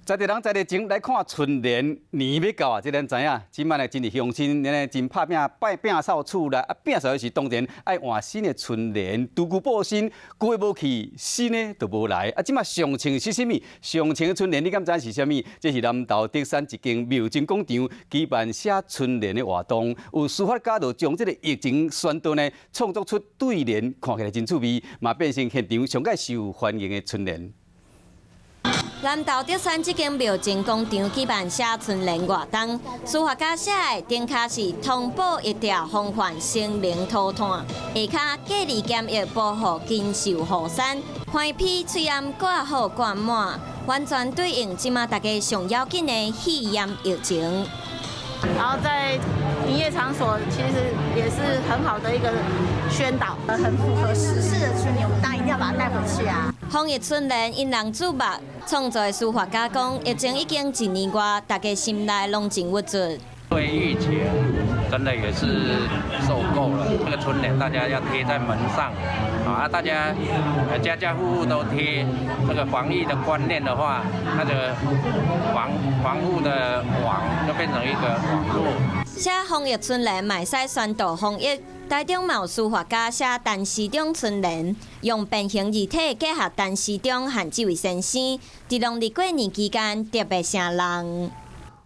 在地人在地情來看春聯，年欲到啊！這咱知影，這擺呢真濟鄉親，呢真拍拚拜摒掃厝內，啊摒掃時當然愛換新的春聯，除舊佈新，舊的無去，新的就無來。啊，這擺上穿是啥物？上穿的春聯你敢知是啥物？這是南投竹山一間廟前廣場舉辦寫春聯的活動，有書法家就將這个疫情宣導呢，創作出對聯，看起來真趣味，嘛變成現場上蓋受歡迎的春聯。南投竹山這間廟前廣場舉辦寫春聯活動，書法家寫的頂跤是通報疫調防範生靈塗炭，下跤隔離檢疫保護錦繡雨傘，橫批喙罨掛好掛滿，完全對應這馬大家上要緊的肺炎疫情。然後在營業場所，其實也是很好的一個宣導，很符合時事的春聯，我們當然一定要把它帶回去啊。防疫春聯引人注目，創作的書法家講，疫情已經一年外，大家心內攏真鬱卒。對疫情真的也是受夠了，這個春聯大家要貼在門上，啊，大家家家戶戶都貼，這個防疫的觀念的話，那個防護的網就變成一個網絡。寫防疫春聯嘛會使宣導防疫，台中嘛有書法家寫陳時中春聯，用變形字體結合陳時中和這位先生，佇農曆過年期間特別成人。